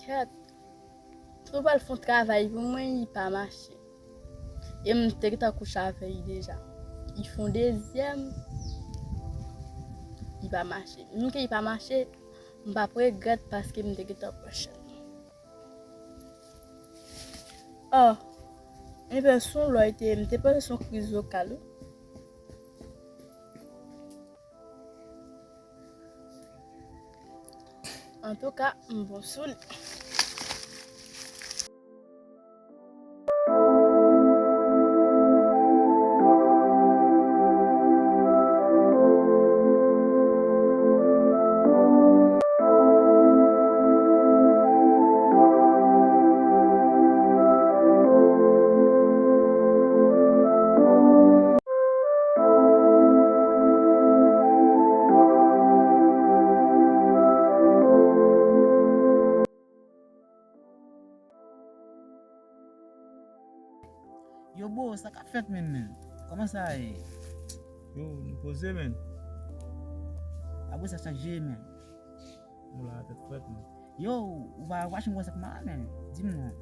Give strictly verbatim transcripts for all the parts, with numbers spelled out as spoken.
Kèt, tou pral fè yon travay pou mwen, li pa mache. E m te gentan kouche avè li deja. Li fè yon dezyèm, li pa mache. Menm ke li pa mache, m p ap regrèt paske m te gentan pran chèn. Oh, enben, se yon lè te, m te panse se yon kriz vokal, wi. Antouka, m bon sou li. Yo, bro, sa k ap fèt, menn, menn? Kòman sa ye? Yo, nou poze, menn. Apre sa, sa k jere, menn? Nou la, tèt frèt, menn. Yo, ou pa, ou pa janm wè sa k mal, menn? Di m non.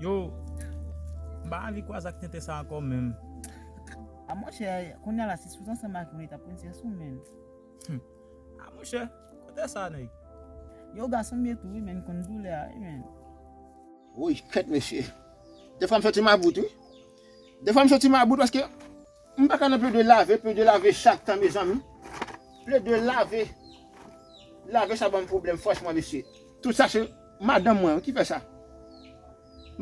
Yo, m pa anvi kwaze ak tenten sa ankò, menm. A, monchè, kounye a la, si sou ansanm ak mwen, li t ap pran syans ou, menn. Hmm. A, monchè, kote sa, nèg? Yo, gason m ye tou, wi, menn, konn doulè a, wi, menn. Woy, kèt, mesye. Defwa m santi m about, wi. Defwa m santi m about paske m pa ka nan plede lave, plede lave chak tan, mezanmi. Plede lave. Lave sa ban m pwoblèm, franchman, mesye. Tout sa se madanm mwen ki fè sa.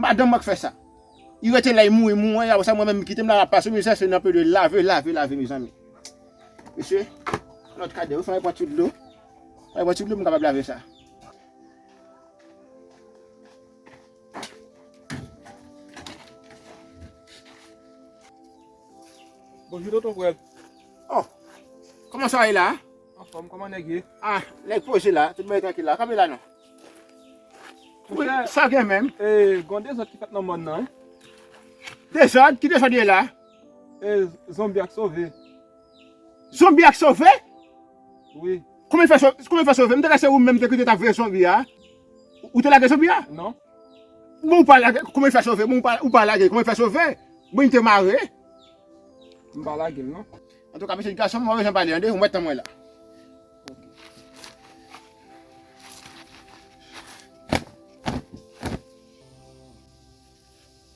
Madanm mwen ki fè sa. Li rete la, li mouri, mouri, apre sa, mwen menm, m kite m la, m ap pase mizè, se nan plede lave, lave, lave, mezanmi. Mesye, lòt kadè, wi, fò m al pran ti dlo. Fò m al pran ti dlo pou m kapab lave sa. Bonjou, tonton Fred. Oh, kòman sa ye la? Anfòm, kòman nèg ye? Ah, nèg poze la, tout bagay trankil la. Kanpe la non. Monchè, sa gen menm? E, gon dezòd ki fèt nan mòn nan, wi. Dezòd? Ki dezòd ye la? E, zonbi ak sove. Zonbi ak sove? Wi. Kòman fè so-, kòman fè sove? M te kwè se ou menm te kite t ap veye zonbi a. Ou te lage zonbi a? Non. Bon, ou pa lage, kòman fè sove? Bon, ou pa, ou pa lage, kòman fè sove? Bon, li te mare. M pa lage l, non. Antouka, mesye gason, mwen bezwen pale, tande, ou mèt tann mwen la.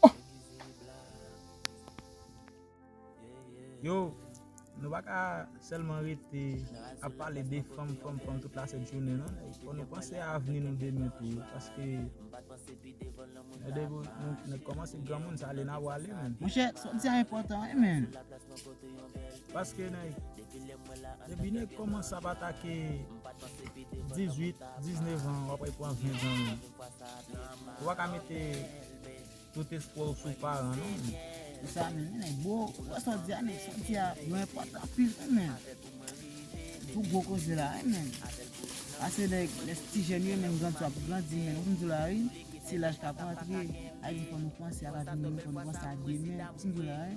Oh! Yo, nou pa ka sèlman rete ap pale de fanm, fanm, fanm tout la sent jounen, non. Fò nou panse a avni nou demen tou, paske depi nou, nou kòmanse granmoun, se ale n a pwale, menn. Monchè, sa w di a enpòtan, wi, menn. Paske, nèg, depi nèg kòmanse ap atake dizuit, diznèf an, w ap pran ven zan, menn. Ou pa ka mete tout espwa w sou paran, non. Se sa menm, wi, nèg, bro, ou wè sa w di a, nèg, sa w di a, yo enpòtan anpil, wi, menn. Tou gwo koze la, wi, menn. Paske, nèg, lè ti jèn yo, menm grandi, w ap grandi, menn, ou konn di w la, wi, se laj k ap antre, a di fò nou panse a lavenir nou, fò nou panse a demen, ou konn di w la, wi.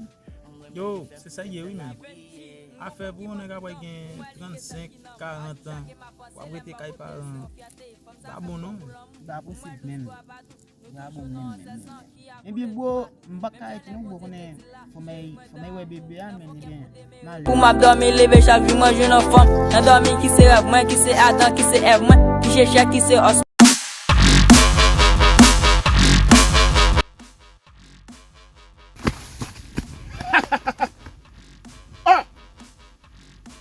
Yo, se sa ye, wi, menn. Afè pou yon nèg apre gen trannsenk, karant an, w ap rete kay paran, pa bon, non. Pa posib, menn. Sa bon menm, menm, menm. Ebyen, bro, m pa ka rete non, bro, konnen fò m al, fò m al wè bebe a, menn, ebyen, m ale. Pou m ap dòmi, leve chak jou, mwen jwenn yon fanm. Nan dòmi, ki se rèv mwen, ki se Adan, ki se Èv mwen, ki se chè, ki se òs. Ah!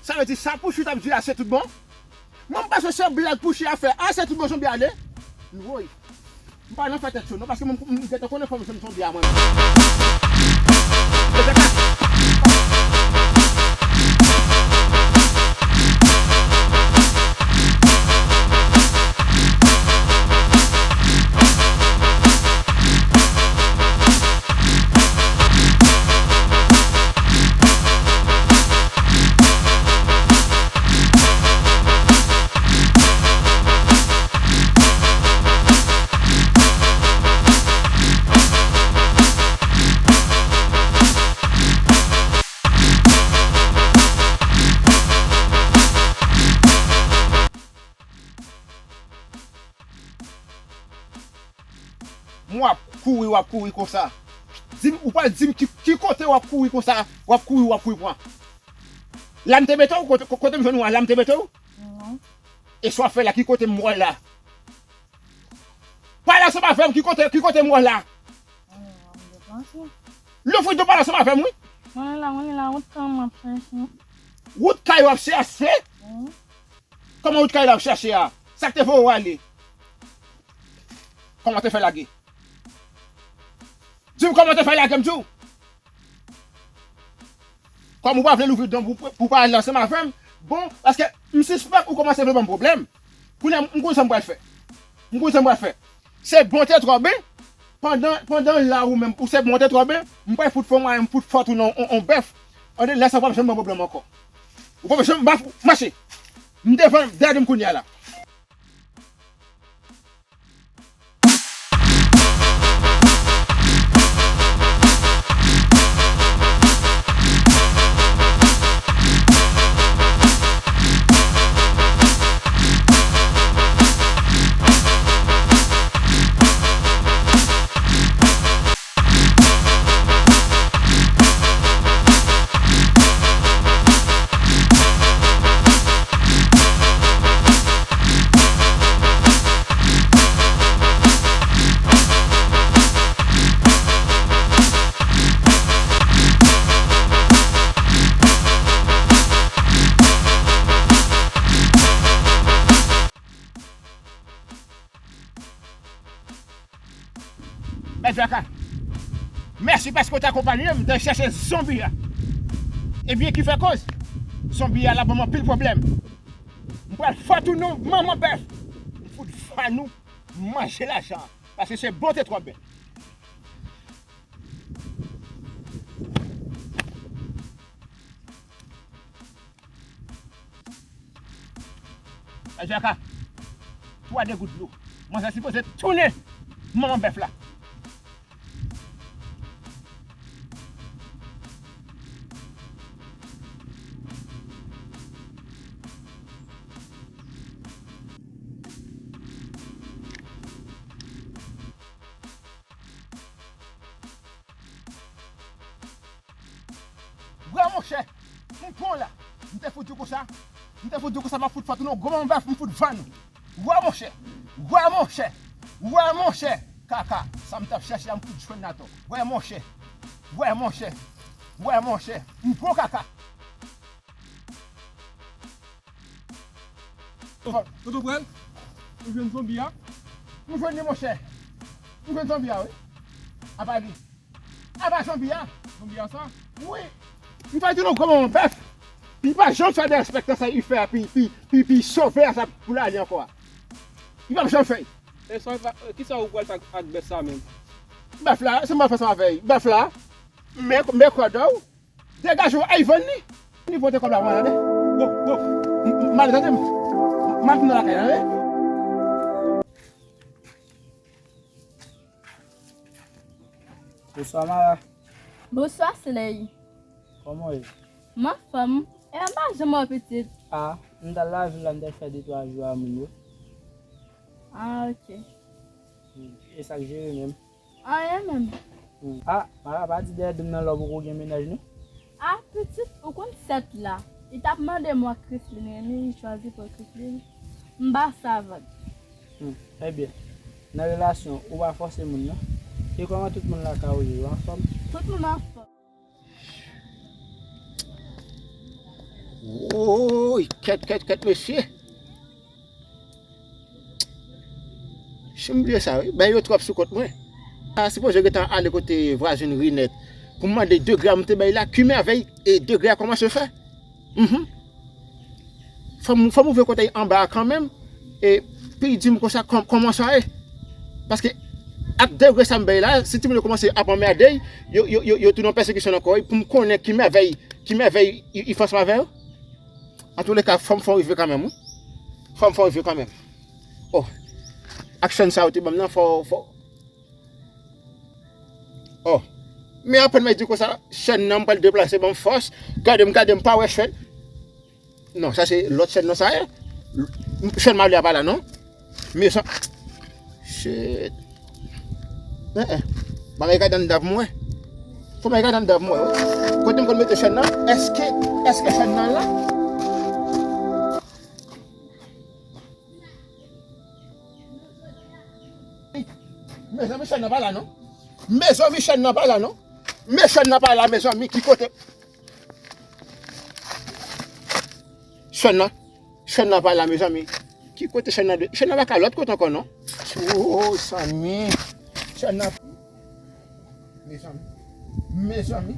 Sa vle di sa Pouchou t ap di a se tout bon? Mwen m panse se blag Pouchou ap fè. A se tout bon zonbi a ale? Woy. M pa nan fè tèt cho non, paske mwen m gentan konnen fòm zonbi a mwen menm. M w ap kouri, w ap kouri konsa. Di m, ou pral di m ki, ki kote w ap kouri konsa, w ap kouri, w ap kouri pran. La m te mete w, kote, kote m jwenn ou a, la m te mete w? Non. E sa w ap fè la, ki kote m wè w la? Pale ansanm avè m, ki kote, ki kote m wè w la? Non, m deplase. Lè w fouti pale ansanm avè m, wi. Mwen la, mwen la, wout kay mwen ap chèche. Wout kay w ap chèche? Wi. Kòman wout kay la w chèche a? Sa k te voye w ale? Kòman w te fè lage? Di m kòman w te fè lage m, di w. Kòm ou pa vle louvri dan pou, pou pale ansanm avè m, bon, paske m sispèk ou kòmanse vle ban m pwoblèm. Kounye a, m konn sa m pral fè. M konn sa m pral fè. Se bon te twò ben, pandan, pandan la ou menm, ou se bon te twò ben, m pral fout fè w mwayen, m fout fè w tounen on, on bèf. Ann lè sa w p ap janm ban m pwoblèm ankò. Ou p ap janm ba, mache. M devan, dèyè m kounye a la. Bèl traka. Mèsi paske w te akonpanye m, m te chèche zonbi a. Ebyen, ki fè koz? Zonbi a la ban m anpil pwoblèm. M pral fè w tounen manman bèf. M fout fè nou manje lajan. Paske se bon te twò bèl. Jaka, twa de gout dlo. Manzè sipoze tounen manman bèf la. Wè monchè, m pran w la. M te fout di w konsa. M te fout di w konsa, m ap fout fè w tounen yon gwo manman bèf, m fout vann ou. Wè monchè, wè monchè, wè monchè. Kaka, sa m t ap chèche a, m fout jwenn l atò. Wè monchè, wè monchè, wè monchè. M pran w kaka. Toto prèl? Ou jwenn zonbi a? M jwenn li, monchè. M jwenn zonbi a, wi. Apa li. Apa zonbi a? Zonbi a sa? Wi. M fè di nou kòman yon bèf. Li pa janm fè derespektan sa li fè a, pi, pi, pi, pi sove a sa pou l ale ankò a. Li p ap janm fè. E sa, e kisa ou pral fè ak, ak bèf sa menm? Bèf la, se mwen fè sa avè l. Bèf la, men, men kòd ou. Degaje w, ay vann li. Ni pote kòb la pou mwen, tande. Bon, bon. M, m, m ale, tande m. M ap vin nan lakay la, tande. Bonswa, Mara. Bonswa, Sley. Kòman w ye? M anfòm. E m pa janm wè w, pitit. A, m t al lavil la, m t al fè de twa jou a moun yo. A, ok. Hmm. E sa k jere menm? Anyen menm. Hmm. A, Mara, pa di dèyè do m nan la w poko gen mennaj, non? A, pitit, ou konn sèt la. Li t ap mande m wè Krislin, renmen li, chwazi pou Krislin. M pa sav. Hmm, ebyen, nan relasyon, ou pa fòse moun, non? E kòman tout moun lakay ou ye? Yo anfòm? Tout moun anfòm. Woy, kèt, kèt, kèt, mesye. Si m bliye sa, wi. Bèy yo twòp sou kont mwen. A, sipoze gentan ale kote vwazen Rinèt pou m mande de gra m te bay la, ki mèvèy e de gra a kòmanse fè. Mhm. Fò m, fò m ouvri kote anba a kanmenm, epi di m konsa kòm, kòman sa ye. Paske ak degre sa m bay la, si timoun yo kòmanse ap anmède, yo, yo, yo, yo tounen an pèsekisyon ankò, wi, pou m konnen ki mèvèy, ki mèvèy li, li fè ansanm avè yo. Antouleka, fò m, fò m rive kanmenm, wi. Fò m, fò m rive kanmenm. Oh, ak chèn sa yo te ban m nan, fò, fò. Oh. Men apèn mwen di konsa, chèn nan, m pral deplase, ban m fòs. Gade m, gade m, pa wè chèn. Non, sa se lòt chèn nan sa ye. Chèn Mali a pa la, non. Men sa. Shit. Eh, eh. Ban m gade anndan pou m wè. Fò m gade anndan pou m wè. Kote m konn mete chèn nan? Èske, èske chèn nan la? Mezanmi, chèn nan pa la non. Mezanmi, chèn nan pa la non. Men chèn nan pa la, mezanmi, ki kote? Chèn nan, chèn nan pa la, mezanmi. Ki kote chèn nan de? Chèn nan pa ka lòt kote ankò non. Oh, zanmi. Chèn nan. Mezanmi. Mezanmi.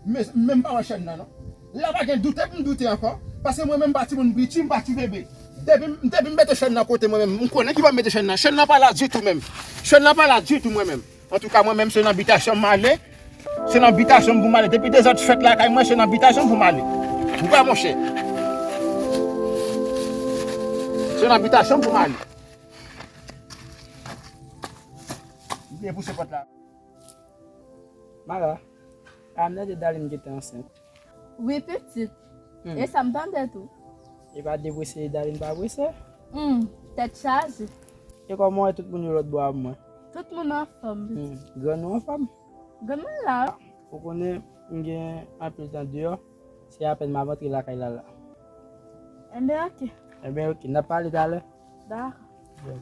Mez-, men m pa wè chèn nan non. La pa gen doute pou m doute ankò. Paske mwen menm m pa timoun piti, m pa ti bebe. Depi, depi m mete chèn nan kote mwen menm, m konnen ki bò m mete chèn nan. Chèn nan pa la ditou menm. Chèn nan pa la ditou mwen menm. Antouka, mwen menm, se nan bitasyon m ale. Se nan bitasyon m pou m ale. Depi dezòd fèt lakay mwen, se nan bitasyon m pou m ale. Ou wè, monchè? Se nan bitasyon m pou m ale. M te pouse pòt la. Mara, a m tande Darline gentan ansent. Wi, pitit. Hmm. E sa m tande tou. E pa deprese Darline pa prese? Hmm, tèt chaje. E kòman w wè tout moun yo lòt bò a mwen? Tout moun anfòm, pitit. Hmm, grann ou anfòm? Grann mwen la. Ou konnen m gen anpil tan deyò, se apèn m ap antre lakay la la. Enben, oke. Enben, oke, n ap pale talè. Dakò. Bon.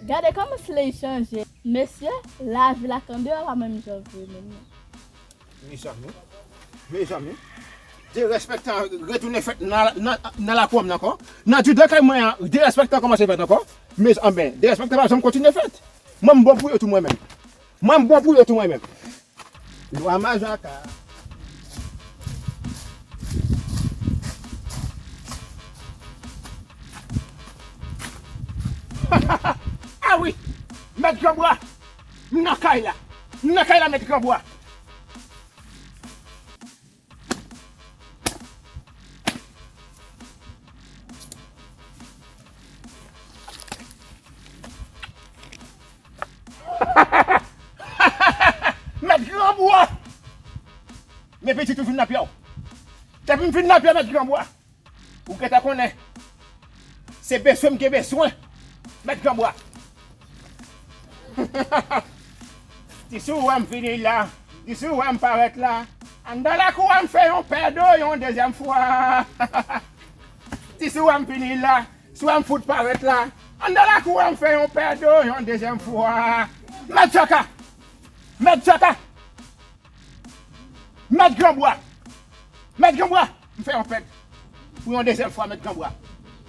Gade kòman Slay chanje. Mesye, lavi l ak andeyò pa menm jan vre menm non. Mezanmi, mezanmi, derespèktan retounen fèt nan, nan, nan lakou an ankò. Nan djoudan kay mwen an, derespèktan kòmanse fèt ankò. Mezanmi, derespèktan pa janm kontinye fèt. Mwen m bon pou yo tou mwen menm. Mwen m bon pou yo tou mwen menm. Lwa majaka. Ah wi! Mèt Granbwa! M nan kay la! M nan kay la, Mèt Granbwa! Mèt Granbwa! Men pitit ou vin nan pye w. Depi m vin nan pye Mèt Granbwa, ou gentan konnen. Se bezwen m gen bezwen. Mèt Granbwa. Ti sou wè m vini la. Ti sou wè m parèt la. Anndan lakou a m fè yon pèdo yon dezyèm fwa. Ti sou wè m vini la. Sou wè m fout parèt la. Anndan lakou a m fè yon pèdo yon dezyèm fwa. Mèt Jaka. Mèt Jaka. Mèt Granbwa. Mèt Granbwa. M fè yon pèd. Pou yon dezyèm fwa, Mèt Granbwa.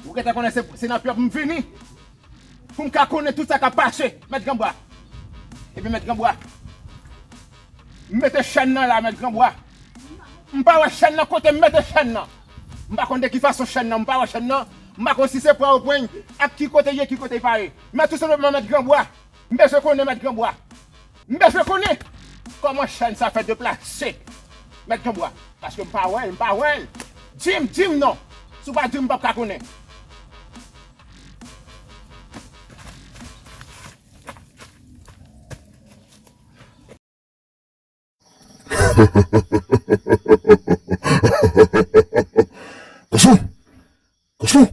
Ou gentan konnen se, se nan pyòp m vini. Pou m ka konnen tout sa k ap pase, Mèt Granbwa. Ebyen, Mèt Granbwa. M mete chèn nan la, Mèt Granbwa. M pa wè chèn nan kote m mete chèn nan. M pa konn de ki fason chèn nan, m pa wè chèn nan. M pa konn si se pran ou pran ak ki kote ye, ki kote pa ye. Men tou senpleman, Mèt Granbwa. M bezwen konnen, Mèt Granbwa. M bezwen konnen kòman chèn sa fè deplase. Mèt Granbwa. Paske m pa wè l, m pa wè l. Di m, di m non. Si w pa di m, m p ap ka konnen. Gason! Gason!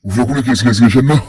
Ou vle konnen kiyès ki retire chèn nan?